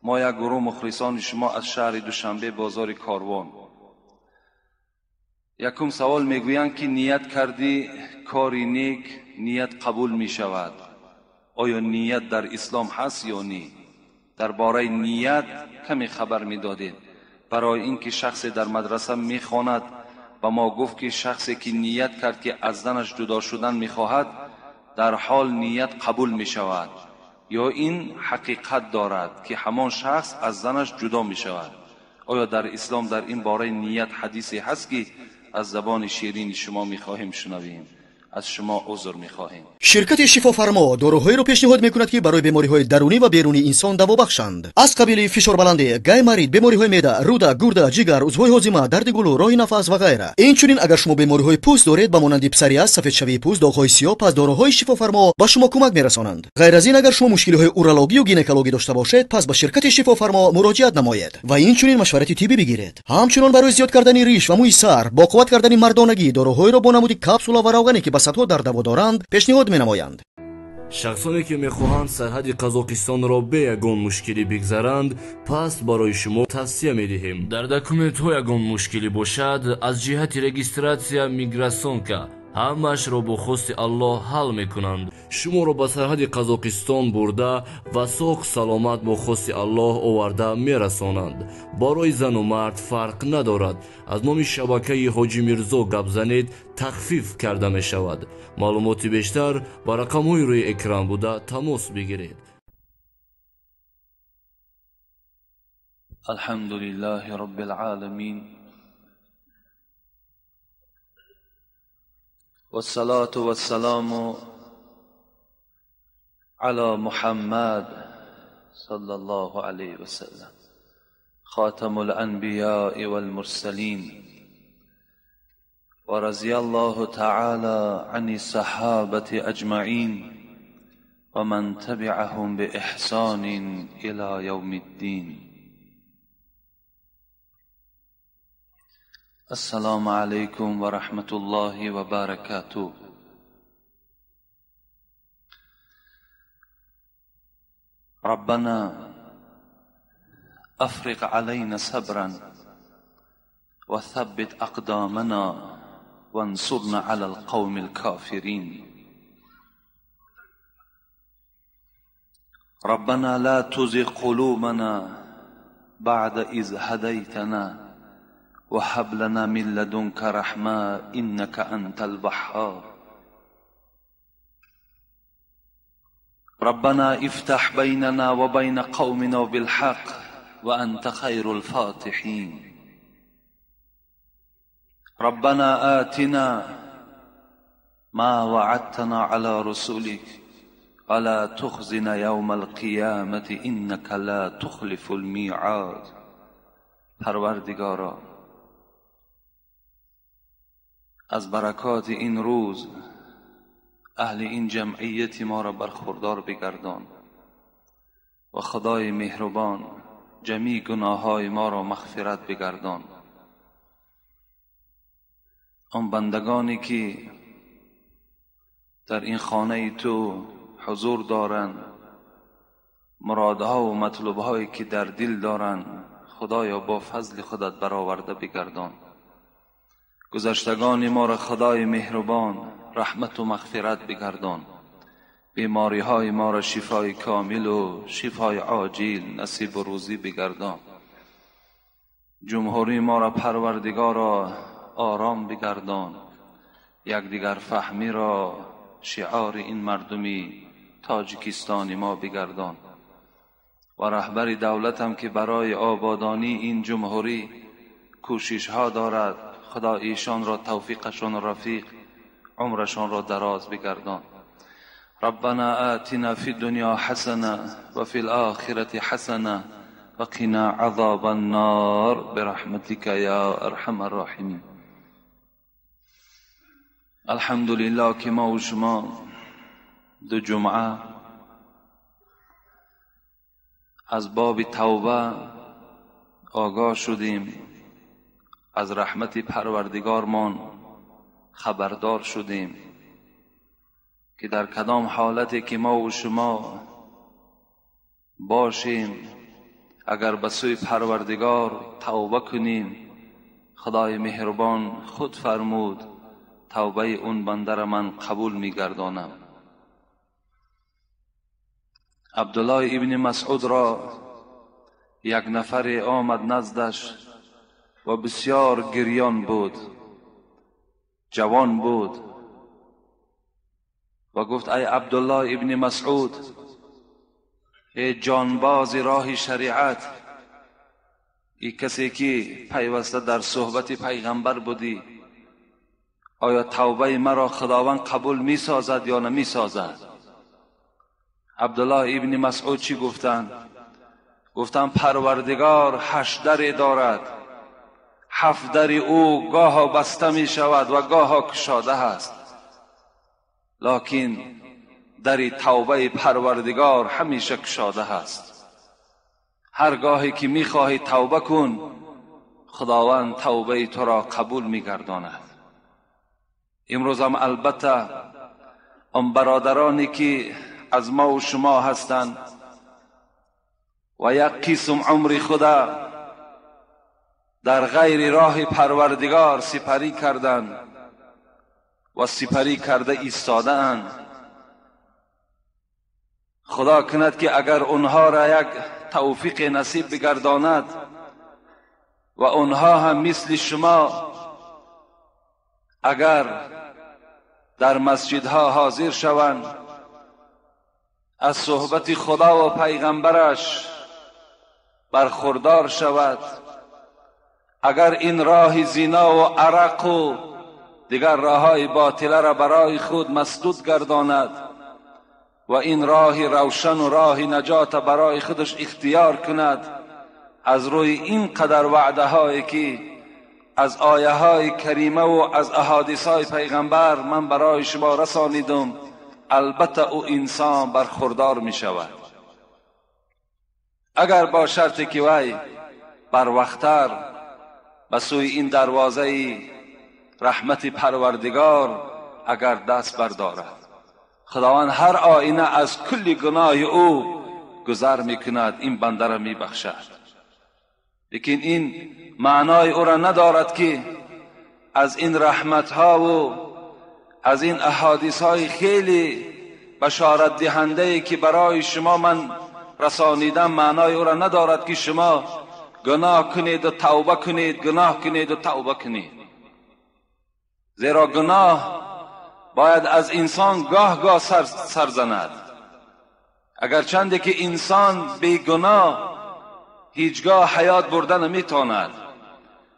Мо як гурӯҳ мухлисони шумо аз шаҳри Душанбе, бозори Корвон. Якум савол мегӯянд, ки ният кардӣ кори нек, ният қабул мешавад. Оё ният дар ислом ҳаст ё не? Дар бораи ният каме хабар медодед. Барои ин ки шахсе дар мадраса мехонад, ба мо гуфт, ки шахсе ки ният кард, ки аз занаш ҷудо шудан мехоҳад, дар ҳол ният қабул мешавад. Ё ин ҳақиқат дорад, ки ҳамон шахс аз занаш ҷудо мешавад? Оё дар ислом дар ин бораи ният ҳадисе ҳаст, ки аз забони ширини шумо мехоҳем шунавем? Аз шумо узр мехоҳем. Ширкати Шифофармо доруҳоеро пешниҳод мекунад, ки барои бемориҳои дарунӣ ва берунии инсон даво бахшанд. Аз қабили фишорбаландӣ, гайморит, бемориҳои меъда, рӯда, гурда, ҷигар, узвҳои ҳозима, дарди гулӯ, роҳи нафас ва ғайра. Инчунин агар шумо бемориҳои пӯст доред, ба монанди псориаз, сафедшавии пӯст, доғҳои сиёҳ, пас доруҳои Шифофармо ба шумо кӯмак мерасонанд. Ғайр аз ин, агар шумо мушкилиҳои урологию гинекологӣ дошта бошед, пас ба ширкати Шифофармо муроҷиат намоед ва инчунин машварати тиббӣ бигиред. Ҳамчунон барои зиёд кардани риш ва мӯи сар, бо қувват кардани мардонагӣ, доруҳоеро бо намуди капсула ва равғане, ки ба садҳо дард даво доранд, пешниҳод менамоянд. Шахсоне ки мехоҳанд сарҳади Қазоқистонро бе ягон мушкилӣ бигзаранд, пас барои шумо тавсия медиҳем. Дар документҳо ягон мушкилӣ бошад, аз ҷиҳати регистратсия миграсонка ҳамаашро бо хости Аллоҳ ҳал мекунанд. Шуморо ба сарҳади Қазоқистон бурда ва соғ саломат бо хости Аллоҳ оварда мерасонанд. Барои зану мард фарқ надорад. Аз номи шабакаи Ҳоҷи Мирзо гап занед, тахфиф карда мешавад. Маълумоти бештар ба рақамҳои рӯи экран буда тамос бигиред. الحمد لله رب العالمين، والصلاة والسلام على محمد صلى الله عليه وسلم، خاتم الأنبياء والمرسلين، ورضي الله تعالى عن الصحابة أجمعين ومن تبعهم بإحسان إلى يوم الدين. السلام عليكم ورحمة الله وبركاته. ربنا أفرغ علينا صبرا وثبت أقدامنا وانصرنا على القوم الكافرين. ربنا لا تزغ قلوبنا بعد إذ هديتنا وهب لنا من لدنك رحمة إنك أنت الوهاب. ربنا افتح بيننا وبين قومنا بالحق وأنت خير الفاتحين. ربنا آتنا ما وعدتنا على رسولك ولا تخزنا يوم القيامة إنك لا تخلف الميعاد. پروردگارا، از برکات این روز اهل این جمعیت ما را برخوردار بگردان و خدای مهربان جمیع گناههای ما را مغفرت بگردان. آن بندگانی که در این خانه تو حضور دارند، مرادها و مطلوبهایی که در دل دارند، خدایا با فضل خودت برآورده بگردان. گذشتگان ما را خدای مهربان رحمت و مغفرت بگردان. بیماری های ما را شفای کامل و شفای عاجل نصیب و روزی بگردان. جمهوری ما را پروردگارا آرام بگردان. یکدیگر فهمی را شعار این مردمی تاجیکستان ما بگردان. و رهبر دولت هم که برای آبادانی این جمهوری کوشش ها دارد، خدا ایشان را توفیقشان رفیق، عمرشان را دراز بگردان. ربنا آتنا فی الدنیا حسنه و فی الآخرة حسنه و قنا عذاب النار برحمتك یا ارحم الراحمین. الحمدلله که ما و شما دو جمعه از باب توبه آگاه شدیم، از رحمت پروردگارمان خبردار شدیم که در کدام حالتی که ما و شما باشیم اگر به سوی پروردگار توبه کنیم، خدای مهربان خود فرمود توبه اون بنده را من قبول میگردانم. عبدالله ابن مسعود را یک نفر آمد نزدش و بسیار گریان بود، جوان بود، و گفت ای عبدالله ابن مسعود، ای جانباز راه شریعت، ای کسی که پیوسته در صحبت پیغمبر بودی، آیا توبه مرا خداوند قبول می سازد یا نمی سازد؟ عبدالله ابن مسعود چی گفتند؟ گفتند پروردگار 8 در دارد، 7 در او گاه بسته می شود و گاه کشاده است، لکن در توبه پروردگار همیشه کشاده است. هر گاهی که می خواهی توبه کن، خداوند توبه تو را قبول می گرداند. امروز هم البته آن برادرانی که از ما و شما هستند و یک قسم عمر خدا در غیر راه پروردگار سپری کردند و سپری کرده ایستاده اند، خدا کند که اگر اونها را یک توفیق نصیب بگرداند و اونها هم مثل شما اگر در مسجدها حاضر شوند، از صحبت خدا و پیغمبرش برخوردار شود، اگر این راه زنا و عرق و دیگر راههای باطله را برای خود مسدود گرداند و این راه روشن و راه نجات برای خودش اختیار کند، از روی این قدر وعده هایی که از آیه های کریمه و از احادیث های پیغمبر من برای شما رسانیدم، البته او انسان برخوردار می شود، اگر با شرطی که وی بر وقتر به سوی این دروازه رحمت پروردگار اگر دست بردارد. خداوند هر آینه از کل گناه او گذر میکند، این بنده را میبخشد. لیکن این معنای او را ندارد که از این رحمت ها و از این احادیث های خیلی بشارت دهنده که برای شما من رسانیدم، معنای او را ندارد که شما گناه کنید و توبه کنید، گناه کنید و توبه کنید. زیرا گناه باید از انسان گاه گاه سر زند. اگر چنده که انسان بی گناه هیچگاه حیات برده نمیتواند.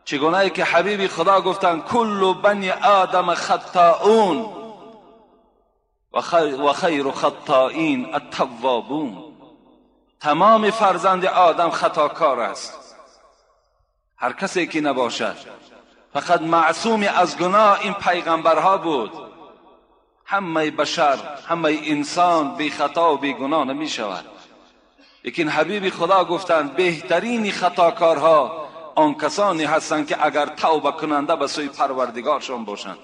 چگونه که حبیب خدا گفتند کل بنی آدم خطاؤون و خیر خطائین التوابون. تمام فرزند آدم خطاکار است، هر کسی که نباشد. فقط معصوم از گناه این پیغمبرها بود. همه بشر، همه انسان بی خطا و بی گناه نمی شود. لیکن حبیب خدا گفتند بهترین خطاکارها آن کسانی هستند که اگر توبه کننده به سوی پروردگارشان باشند.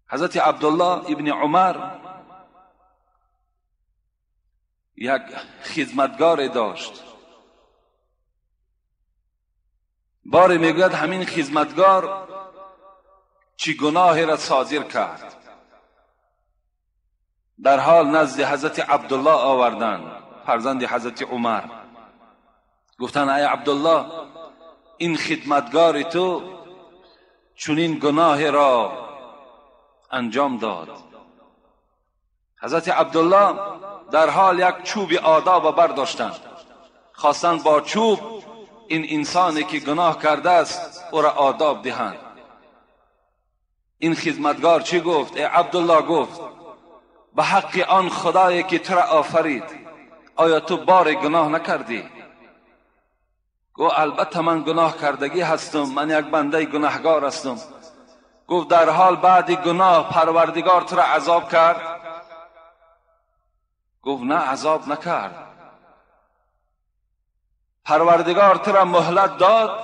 حضرت عبدالله ابن عمر یک خدمتگار داشت. باری میگوید همین خدمتگار چی گناهی را صادر کرد. در حال نزد حضرت عبدالله آوردند، فرزند حضرت عمر. گفتند ای عبدالله، این خدمتگار تو چنین گناهی را انجام داد. حضرت عبدالله در حال یک چوب آداب برداشتند، خواستند با چوب این انسانی که گناه کرده است او را آداب دهند. این خدمتگار چی گفت؟ ای عبدالله، گفت به حق آن خدایی که تو را آفرید، آیا تو بار گناه نکردی؟ گفت البته من گناه کردگی هستم، من یک بنده گناهگار هستم. گفت در حال بعد گناه پروردگار تو را عذاب کرد؟ گفت نه، عذاب نکرد. پروردگار تو را مهلت داد،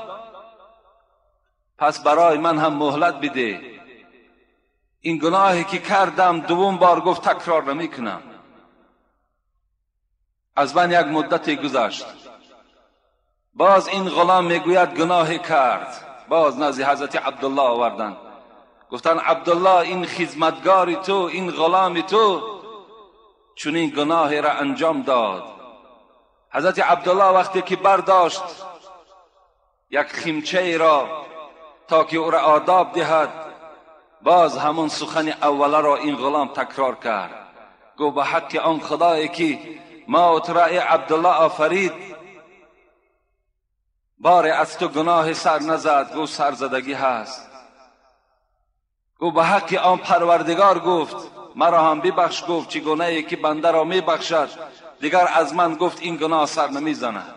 پس برای من هم مهلت بده. این گناهی که کردم دوم بار گفت تکرار نمی کنم. از من یک مدتی گذشت، باز این غلام میگوید گناه کرد. باز نزد حضرت عبدالله آوردن، گفتن عبدالله این خدمتگار تو، این غلام تو چنین گناهی را انجام داد. حضرت عبدالله وقتی که برداشت یک خیمچه ای را تا که او را آداب دهد، باز همون سخن اوله را این غلام تکرار کرد. گفت به حق آن خدایی که ما تو را ای عبدالله آفرید، بار از تو گناه سر نزد. گفت سرزدگی هست. گفت به حق آن پروردگار، گفت مرا هم ببخش. گفت چگونه ای که بنده را میبخشد، دیگر از من گفت این گناه سر نمیزند.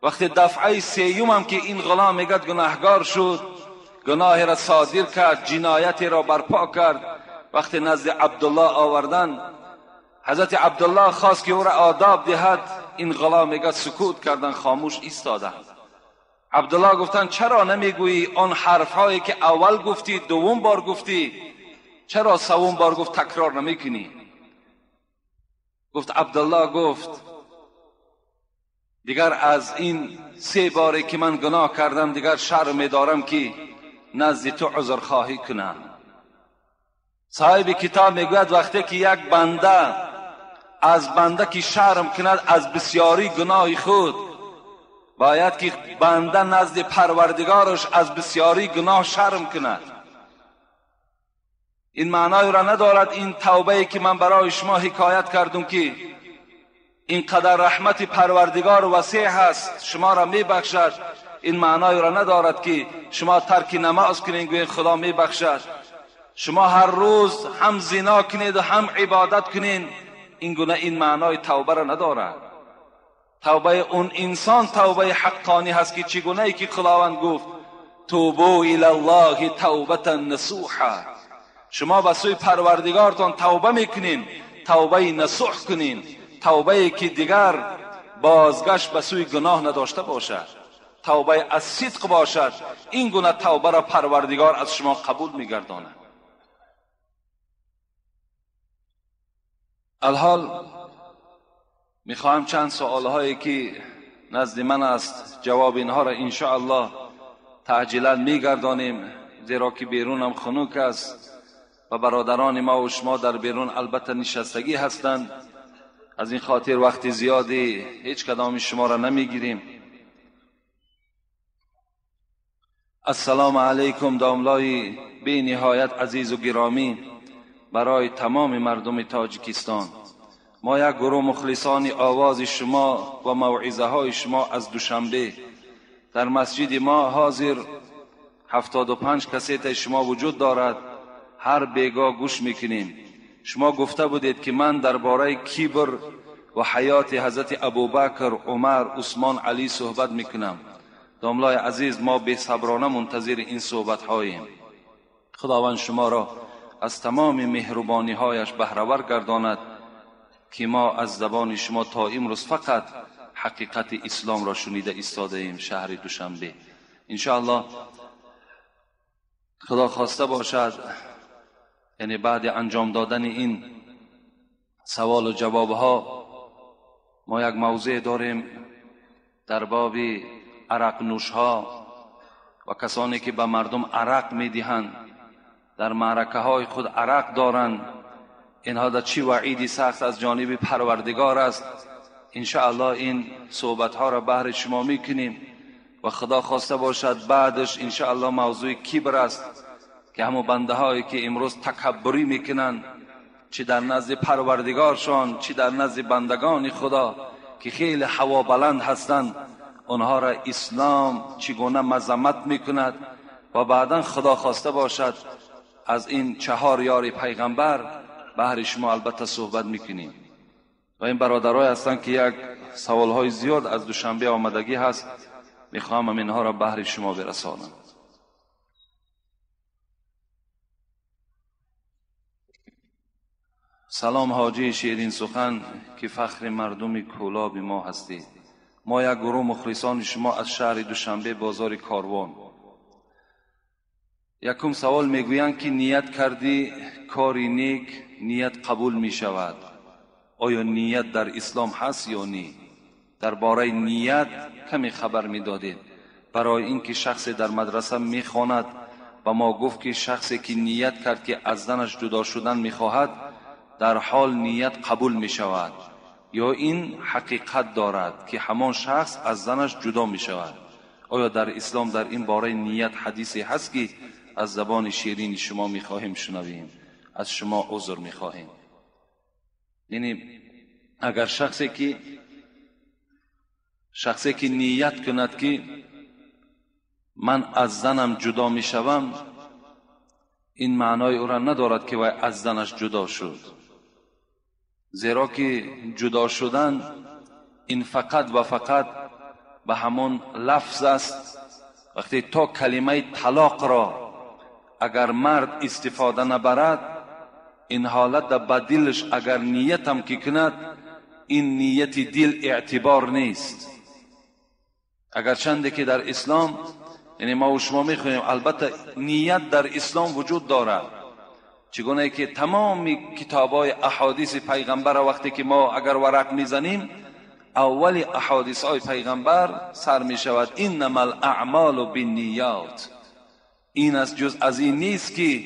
وقتی دفعه سیوم هم که این غلام میگد گناهگار شد، گناه را صادر کرد، جنایت را برپا کرد، وقتی نزد عبدالله آوردن، حضرت عبدالله خواست که او را آداب دهد، این غلام میگد سکوت کردن، خاموش ایستادن. عبدالله گفتن چرا نمیگویی آن حرفهایی که اول گفتی، دوم بار گفتی، چرا سوم بار گفت تکرار نمیکنی؟ گفت عبدالله گفت دیگر از این 3 باری که من گناه کردم دیگر شرم می‌دارم که نزد تو عذر خواهی کنم. صاحب کتاب میگوید وقتی که یک بنده از بنده که شرم کند از بسیاری گناه خود، باید که بنده نزد پروردگارش از بسیاری گناه شرم کند. این معنای را ندارد این توبه که من برای شما حکایت کردم که اینقدر رحمت پروردگار وسیع هست، شما را میبخشد. این معنای را ندارد که شما ترک نماز کنید گویید خدا میبخشد. شما هر روز هم زنا کنید و هم عبادت کنید، این گونه این معنای توبه را ندارد. توبه اون انسان توبه حقانی هست که چگونه ای که خداوند گفت توبوا الی الله توبة نصوحا، شما به سوی پروردگارتان توبه میکنین، توبه نصوح کنین، توبه که دیگر بازگشت به سوی گناه نداشته باشد، توبه از صدق باشد. این گونه توبه را پروردگار از شما قبول میگرداند. الحال میخواهم چند سوالهایی که نزد من است جواب اینها را انشاءالله تعجیلا میگردانیم، زیرا که بیرونم خنک است و برادران ما و شما در بیرون البته نشستگی هستند. از این خاطر وقت زیادی هیچ کدام شما را نمیگیریم. السلام علیکم داملای بی نهایت عزیز و گرامی برای تمام مردم تاجیکستان. ما یک گروه مخلصان آواز شما و موعظه های شما از دوشنبه در مسجد ما حاضر 75 کسیت شما وجود دارد، هر بیگاه گوش میکنیم. شما گفته بودید که من درباره کبر و حیات حضرت ابوبکر، عمر، عثمان، علی صحبت میکنم. داملای عزیز ما بی صبرانه منتظر این صحبت هاییم. خداوند شما را از تمام مهربانی هایش بهره ور گرداند که ما از زبان شما تا امروز فقط حقیقت اسلام را شنیده ایستاده ایم. شهر دوشنبه انشاءالله خدا خواسته باشد، یعنی بعد انجام دادن این سوال و جواب ها ما یک موضوع داریم در باب عرق نوش ها و کسانی که به مردم عرق میدهند، در معرکه های خود عرق دارند، اینها در چی وعیدی سخت از جانب پروردگار است. انشاءالله این صحبت ها را بهر شما میکنیم و خدا خواسته باشد بعدش انشاءالله موضوع کبر است که همون بنده هایی که امروز تکبری میکنند، چی در نزد پروردگارشان چی در نزد بندگان خدا که خیلی هوا بلند هستند، آنها را اسلام چگونه مذمت میکند و بعدا خدا خواسته باشد از این 4 یار پیغمبر بهر شما البته صحبت میکنیم. و این برادرای هستند که یک سوالهای زیاد از دوشنبه آمدگی هست، میخواهم اینها را بهر شما برسانم. سلام حاجی شیرین سخن که فخر مردم کولاب ما هستید. ما یک گروه مخلصان شما از شهر دوشنبه بازار کاروان. یکم سوال میگویند که نیت کردی کاری نیک، نیت قبول می شود. آیا نیت در اسلام هست یا نه؟ درباره نیت کمی خبر میدادید. برای اینکه شخصی در مدرسه میخواند و ما گفت که شخصی که نیت کرد که از زنش جدا شدن میخواهد در حال نیت قبول میشود، یا این حقیقت دارد که همان شخص از زنش جدا میشود؟ آیا در اسلام در این باره نیت حدیثی هست که از زبان شیرین شما میخواهیم شنویم؟ از شما عذر میخواهیم. یعنی اگر شخصی که نیت کند که من از زنم جدا میشوم، این معنای او را ندارد که وی از زنش جدا شد، زیرا که جدا شدن این فقط و فقط به همان لفظ است. وقتی تا کلمه طلاق را اگر مرد استفاده نبرد، این حالت در بدلش اگر نیت هم که کند، این نیت دل اعتبار نیست. اگر چنده که در اسلام، یعنی ما و شما میخوانیم، البته نیت در اسلام وجود دارد، چگونه که تمام کتابای احادیث پیغمبر وقتی که ما اگر ورق میزنیم، اول احادیث های پیغمبر سر میشود انما الاعمال بالنیات. این از جز از این نیست که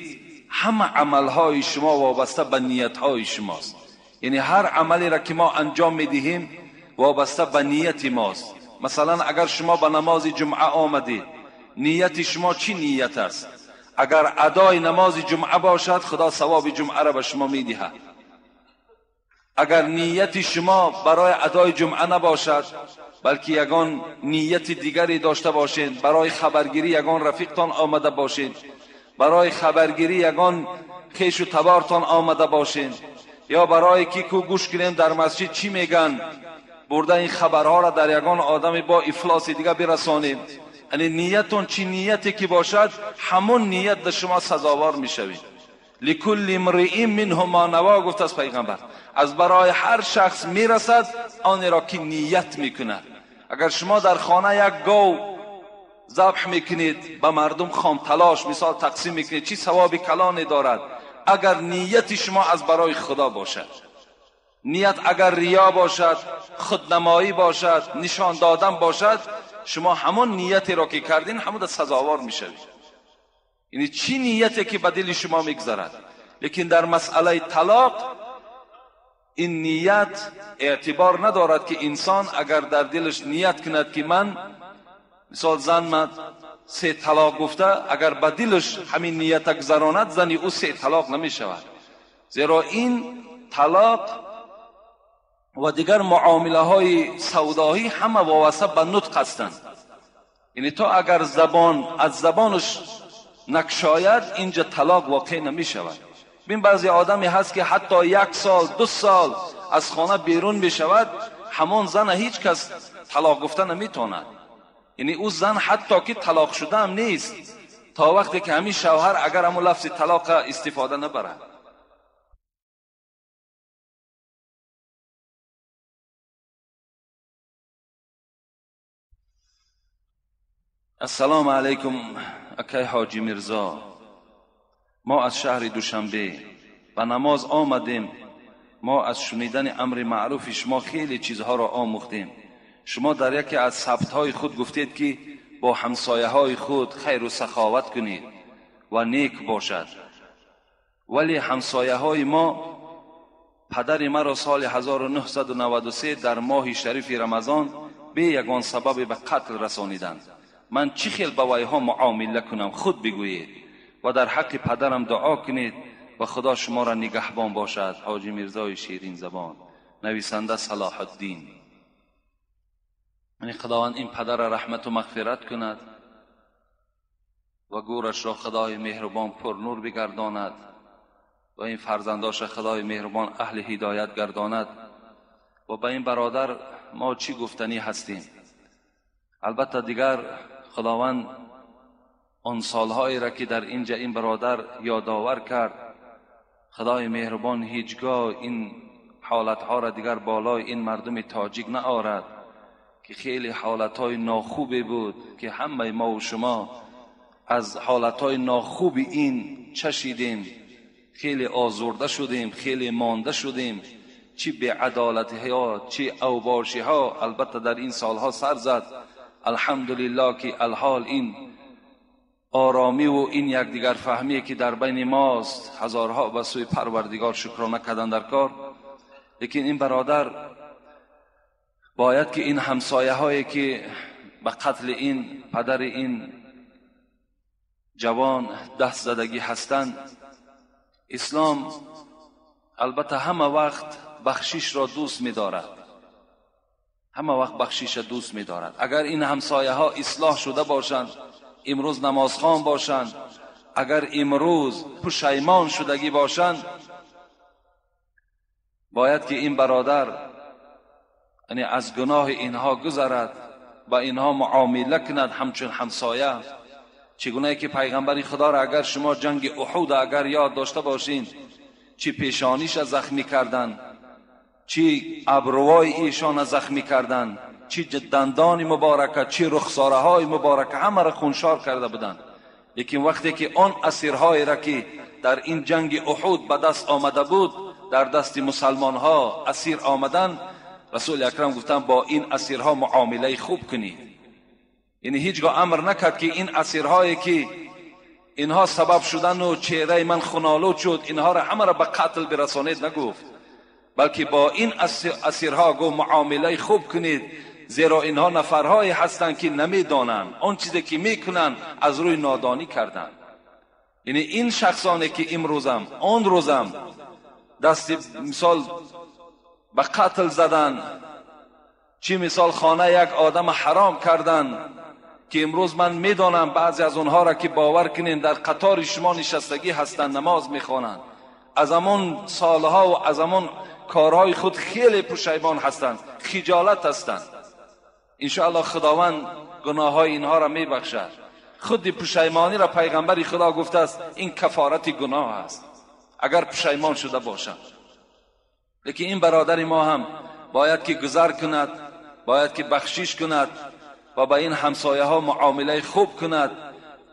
همه عملهای شما وابسته به نیتهای شماست. یعنی هر عملی را که ما انجام میدهیم وابسته به نیت ماست. مثلا اگر شما به نماز جمعه آمدید، نیت شما چی نیت است؟ اگر ادای نماز جمعه باشد، خدا ثواب جمعه را به شما میدهد. اگر نیت شما برای ادای جمعه نباشد، بلکه یگان نیت دیگری داشته باشید، برای خبرگیری یگان رفیقتان آمده باشید، برای خبرگیری یگان خویش و تبارتان آمده باشید، یا برای کی کو گوش کنیم در مسجد چی میگن، برده این خبرها را در یگان آدم با افلاس دیگه برسانیم، یعنی نیتون چی نیتی که باشد، همون نیت در شما سزاوار میشوید. لکل امرئ منهم ما نوی، گفت از پیغمبر، از برای هر شخص میرسد آن را که نیت میکند. اگر شما در خانه یک گاو ذبح میکنید، به مردم خام تلاش مثال تقسیم میکنید، چی ثواب کلانی دارد اگر نیت شما از برای خدا باشد. نیت اگر ریا باشد، خودنمایی باشد، نشان دادن باشد، شما همون نیتی را که کردین همون سزاوار میشوید. یعنی چی نیتی که به دل شما میگذرد. لیکن در مسئله طلاق این نیت اعتبار ندارد که انسان اگر در دلش نیت کند که من مثال زن من 3 طلاق گفته، اگر به دلش همین نیت گذراند، زنی او 3 طلاق نمی شود. زیرا این طلاق و دیگر معامله های سودایی همه وابسته به نطق هستند. یعنی تا اگر زبان از زبانش نکشاید، اینجا طلاق واقع نمی شود. ببین بعضی آدمی هست که حتی 1 سال 2 سال از خانه بیرون می شود، همون زن هیچ کس طلاق گفته نمیتواند. یعنی او زن حتی که طلاق شده هم نیست، تا وقتی که همین شوهر اگر همون لفظ طلاق استفاده نبرد. السلام علیکم اکی حاجی میرزا، ما از شهر دوشنبه به نماز آمدیم. ما از شنیدن امر معروف شما خیلی چیزها را آموختیم. شما در یکی از ثبت‌های خود گفتید که با همسایه های خود خیر و سخاوت کنید و نیک باشد، ولی همسایه های ما پدر مرا سال 1993 در ماه شریف رمضان به یگان سبب به قتل رسانیدند. من چی خیل با ویها معامله کنم؟ خود بگویید و در حق پدرم دعا کنید و خدا شما را نگهبان باشد. حاجی میرزای شیرین زبان، نویسنده صلاح الدین. یعنی خداوند این پدر را رحمت و مغفرت کند و گورش را خدای مهربان پر نور بگرداند و این فرزنداش خدای مهربان اهل هدایت گرداند. و به این برادر ما چی گفتنی هستیم؟ البته دیگر خداوند آن سالهایی را که در اینجا این برادر یادآور کرد، خدای مهربان هیچگاه این حالتها را دیگر بالای این مردم تاجیک نآورد که خیلی حالتهای ناخوبی بود که همه ما و شما از حالتهای ناخوب این چشیدیم، خیلی آزرده شدیم، خیلی مانده شدیم، چی بی‌عدالتی ها، چی اوباشی ها البته در این سالها سر زد. الحمدلله که الحال این آرامی و این یکدیگر فهمی که در بین ماست، هزارها به سوی پروردگار شکرانه کردن در کار. لیکن این برادر باید که این همسایه هایی که به قتل این پدر این جوان دست زدگی هستند، اسلام البته همه وقت بخشش را دوست می‌دارد، همه وقت بخشش را دوست می‌دارد. اگر این همسایه ها اصلاح شده باشند، امروز نمازخوان باشند، اگر امروز پشیمان شدگی باشند، باید که این برادر یعنی از گناه اینها گذرد، با اینها معامله کند همچون همسایه. چگونه که پیغمبر خدا را اگر شما جنگ احد اگر یاد داشته باشین، چی پیشانیش زخمی کردن، چی ابروهای ایشان زخمی کردن، چی دندان مبارکه، چی رخساره های مبارکه، همه را خونشار کرده بودند. لیکن وقتی که آن اسیرهای را که در این جنگ احد به دست آمده بود، در دست مسلمان ها اسیر آمدن، رسول اکرم گفتن با این اسیرها معامله خوب کنید. یعنی هیچگاه امر نکرد که این اسیرهایی که اینها سبب شدن و چهره من خونالود شد، اینها را همه را به قتل برسانید نگفت، بلکه با این اسیرها گفت معامله خوب کنید، زیرا اینها نفرهایی هستند که نمیدانند، آن چیزی که میکنند از روی نادانی کردند. یعنی این شخصانی که امروزم آن روزم دست مثال به قتل زدن، چی مثال خانه یک آدم حرام کردن، که امروز من میدانم بعضی از اونها را که باور کنین در قطار شما نشستگی هستند، نماز میخوانند، از همون سالها و از همون کارهای خود خیلی پشیمان هستند، خجالت هستند. انشاءالله خداوند گناه های اینها را میبخشد. خود پشیمانی را پیغمبر خدا گفته است این کفارت گناه است اگر پشیمان شده باشند. لیکن این برادر ما هم باید که گذر کند، باید که بخشش کند و با این همسایه ها معامله خوب کند.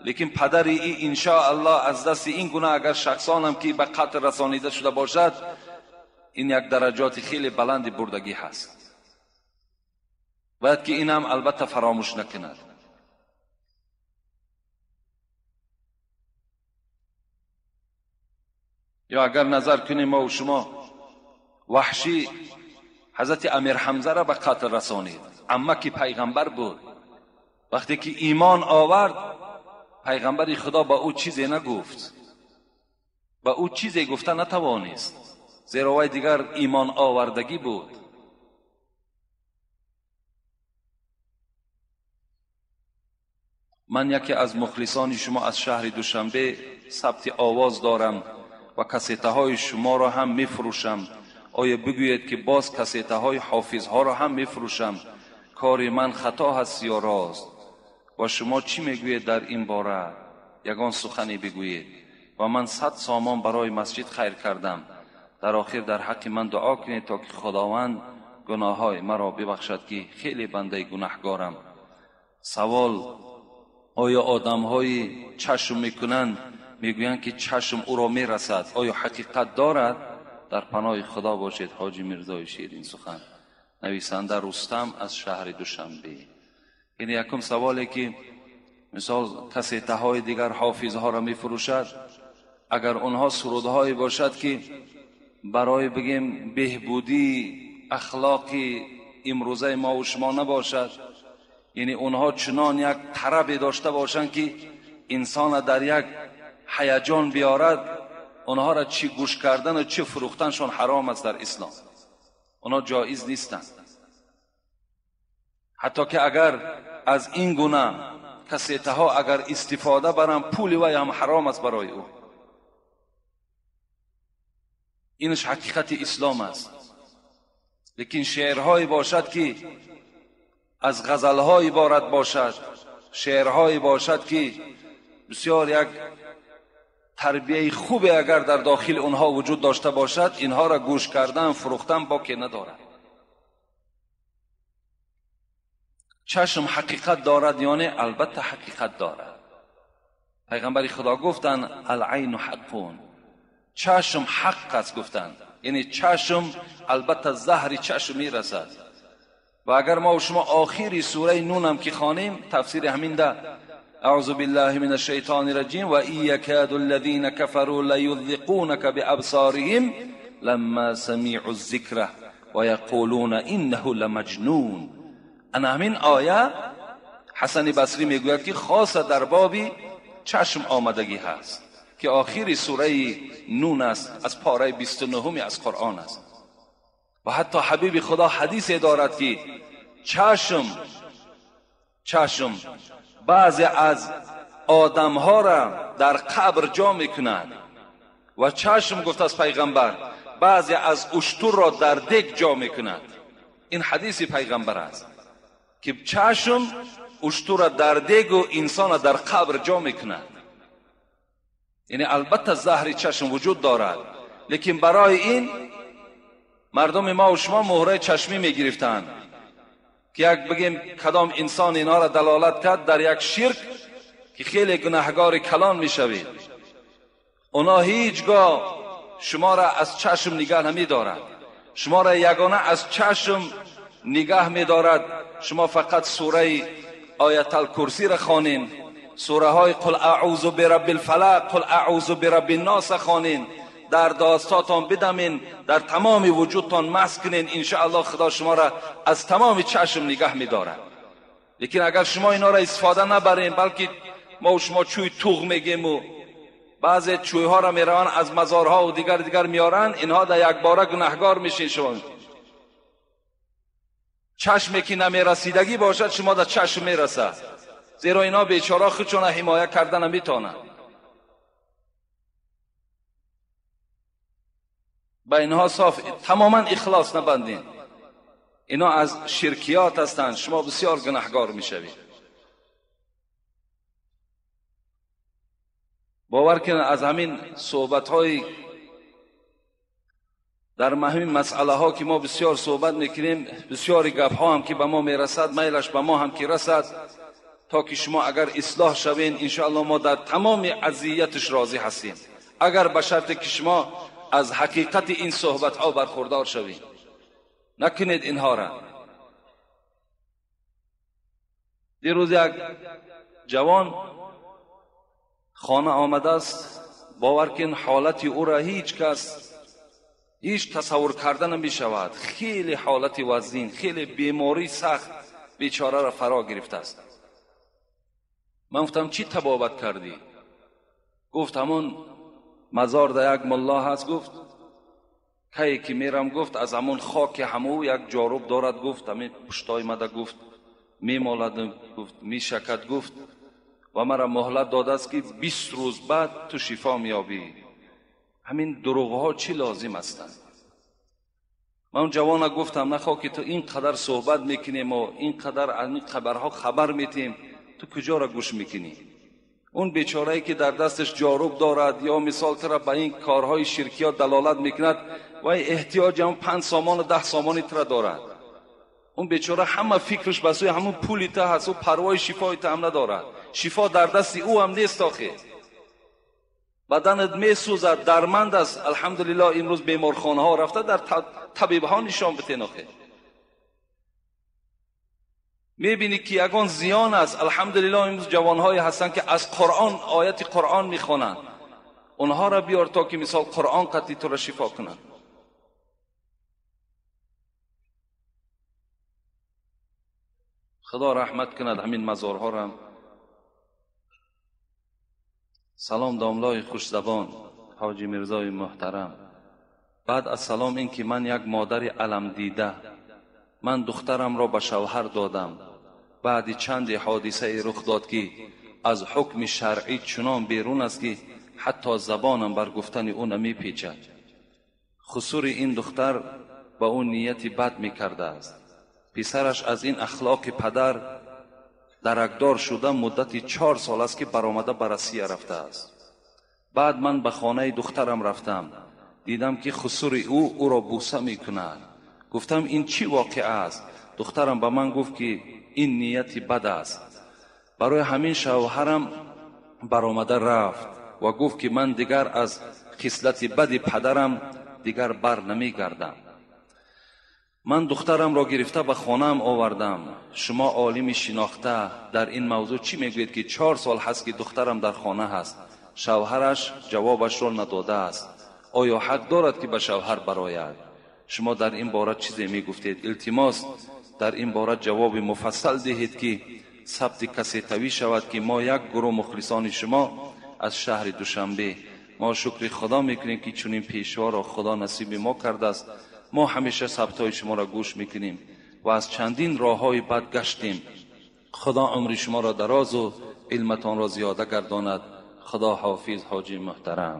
لیکن پدر ای انشاءالله از دست این گناه اگر شخصان هم که به قتل رسانیده شده باشد، این یک درجات خیلی بلند بردگی هست، باید که این هم البته فراموش نکند. یا اگر نظر کنیم ما و شما، وحشی حضرت امیر حمزه را به قتل رسانید، عمه که پیغمبر بود، وقتی که ایمان آورد پیغمبر خدا با او چیزی نگفت، با او چیزی گفته نتوانست، زیرا وی دیگر ایمان آوردگی بود. من یکی از مخلصان شما از شهر دوشنبه ثبت آواز دارم و کسیته های شما را هم میفروشم. آیا بگویید که باز کسیته های حافظ ها را هم میفروشم؟ کار من خطا هست یا راست؟ و شما چی میگویید در این باره؟ یگان سخنی بگویید. و من 100 سامان برای مسجد خیر کردم. در آخر در حق من دعا کنید تا که خداوند گناه های مرا ببخشد که خیلی بنده گناهگارم. سوال: آیا آدم های چشم میکنند میگویند که چشم او را میرسد، آیا حقیقت دارد؟ در پناه خدا باشید. حاجی میرزای شیرین سخن، نویسنده رستم از شهر دوشنبه. این یکم سواله که مثال کسیته های دیگر حافظ ها را میفروشد، اگر اونها سرودهای باشد که برای بگیم بهبودی اخلاقی امروزه ما و شما نباشد، یعنی اونها چنان یک طرب داشته باشند که انسان در یک هیجان بیارد، اونها را چی گوش کردن و چی فروختنشون حرام است در اسلام، اونها جایز نیستند. حتی که اگر از این گونه کسیته ها اگر استفاده برم، پول وی هم حرام است برای او. اینش حقیقت اسلام است. لیکن شعرهایی باشد که از غزلهای عبارت باشد، شعرهایی باشد که بسیار یک تربیه خوبی اگر در داخل اونها وجود داشته باشد، اینها را گوش کردن فروختن باکی ندارد. چشم حقیقت دارد یعنی البته حقیقت دارد. پیغمبر خدا گفتند العین حقون، چشم حق است گفتند. یعنی چشم البته زهر چشم میرسد. و اگر ما و شما آخری سوره نون هم که خوانیم تفسیر همین ده، اعوذ بالله من الشیطان الرجیم و ان یکاد الذین کفروا لیذقونک بابصارهم لما سمعوا الذکر و یقولون انه لمجنون. انا همین آیه حسن بصری میگوید که خاص در باب چشم آمدگی هست که آخری سوره نون است، از پاره 29 از قرآن است. و حتی حبیب خدا حدیث دارد که چشم بعضی از آدمها را در قبر جا میکند و چشم گفت از پیغمبر بعضی از اشتر را در دگ جا میکند. این حدیث پیغمبر است که چشم اشتر را در دگ و انسان را در قبر جا میکند. یعنی البته زهر چشم وجود دارد، لیکن برای این مردم ما و شما مهره چشمی میگرفتند که یک بگیم کدام انسان اینا را دلالت کرد در یک شرک که خیلی گناهگار کلان میشوید، اونا هیچگاه شما را از چشم نگاه نمیدارد، شما را یگانه از چشم نگاه میدارد. شما فقط سوره آیت الکرسی را خوانین، سوره های قل اعوذ برب الفلق، قل اعوذ برب الناس خوانین، در داستاتان بدمین، در تمام وجودتان مس کنین، انشاءالله خدا شما را از تمام چشم نگاه میدارد. لیکن اگر شما اینا را استفاده نبرین، بلکه ما و شما چوی توغ میگیم و بعضی چوی ها را میروان از مزارها و دیگر میارن، اینها در یک باره گناهگار میشین. شما چشمی که نمیرسیدگی باشد شما در چشم میرسد، زیرا اینا بیچاره خودشون حمایه کردن نمیتونن. با اینها صاف تماما اخلاص نبندین، اینا از شرکیات هستند، شما بسیار گناهگار میشوید. باور کنید از همین صحبت های در مهم مسئله ها که ما بسیار صحبت میکنیم، بسیاری گپ ها هم که به ما میرسد، میلش به ما هم که رسد، تا که شما اگر اصلاح شوین انشاءالله ما در تمام اذیتش راضی هستیم، اگر به شرط که شما از حقیقت این صحبت ها برخوردار شوید. نکنید اینها را. دیروز یک جوان خانه آمده است، باور کن حالت او را هیچ کس هیچ تصور کرده نمی شود. خیلی حالت وزین، خیلی بیماری سخت بیچاره را فرا گرفته است. من گفتم چی تبابت کردی؟ گفت همون مزار در یک ملا هست، گفت کی که میرم، گفت از همون خاک همو یک جاروب دارد، گفت همین پشتای مده، گفت میمالد، گفت میشکد، گفت و مرا مهلت داده است که 20 روز بعد تو شفا میابی. همین دروغ ها چی لازم هستند؟ من اون جوان گفتم نخواه که تو اینقدر صحبت میکنیم و اینقدر از این خبرها خبر میتیم، تو کجا را گوش میکنی؟ اون بیچاره‌ای که در دستش جاروب دارد یا مثال تر به این کارهای شرکی ها دلالت میکند و احتیاج هم 5 سامان و 10 سامانی تر دارد. اون بیچاره همه فکرش به سوی همون پولی ته هست و پروای شفای ته هم ندارد. شفا در دست او هم نیست آخه. بدنت میسوزد، درمند است. الحمدلله امروز بیمارخانه ها رفته در طبیب ها نشان بتین آخه. میبینی که یگان زیان است. الحمدلله امروز جوانهایی هستند که از قرآن آیت قرآن میخوانند، اونها را بیار تا که مثال قرآن قطعی تو را شفا کنند. خدا رحمت کند همین مزارها را. سلام داملای خوش زبان حاجی میرزای محترم. بعد از سلام این که من یک مادر علم دیده، من دخترم را به شوهر دادم. بعد چند حادثه رخ داد که از حکم شرعی چنان بیرون است که حتی زبانم بر گفتن او نمیپیچد. خسور این دختر به او نیت بد میکرده است. پسرش از این اخلاق پدر درکدار شده مدت 4 سال است که برآمده به روسیه رفته است. بعد من به خانه دخترم رفتم، دیدم که خسور او را بوسه میکند. گفتم این چی واقعه است؟ دخترم به من گفت که این نیت بد است. برای همین شوهرم برآمده رفت و گفت که من دیگر از خصلت بد پدرم Дигар бар намегардам. Ман духтарамро гирифта ба хонаам овардам. Шумо олими шинохта дар ин мавзӯъ чӣ мегӯед, ки 4 сол ҳаст, ки духтарам дар хона ҳаст, шавҳараш ҷавобашро надодааст. Оё ҳақ дорад, ки ба шавҳар барояд? Шумо дар ин бора чизе мегуфтед. Илтимос, дар ин бора ҷавоби муфассал диҳед, ки сабти кассетавӣ шавад, ки мо як гурӯҳ мухлисони шумо аз шаҳри Душанбе. Мо шукри Худо мекунем, ки чунин пешворо Худо насиби мо кардааст. Мо ҳамеша сабтҳои шуморо гӯш мекунем ва аз чандин роҳҳои бад гаштем. Худо умри шуморо дарозу илматонро зиёда гардонад. Худо ҳофиз, ҳоҷи муҳтарам.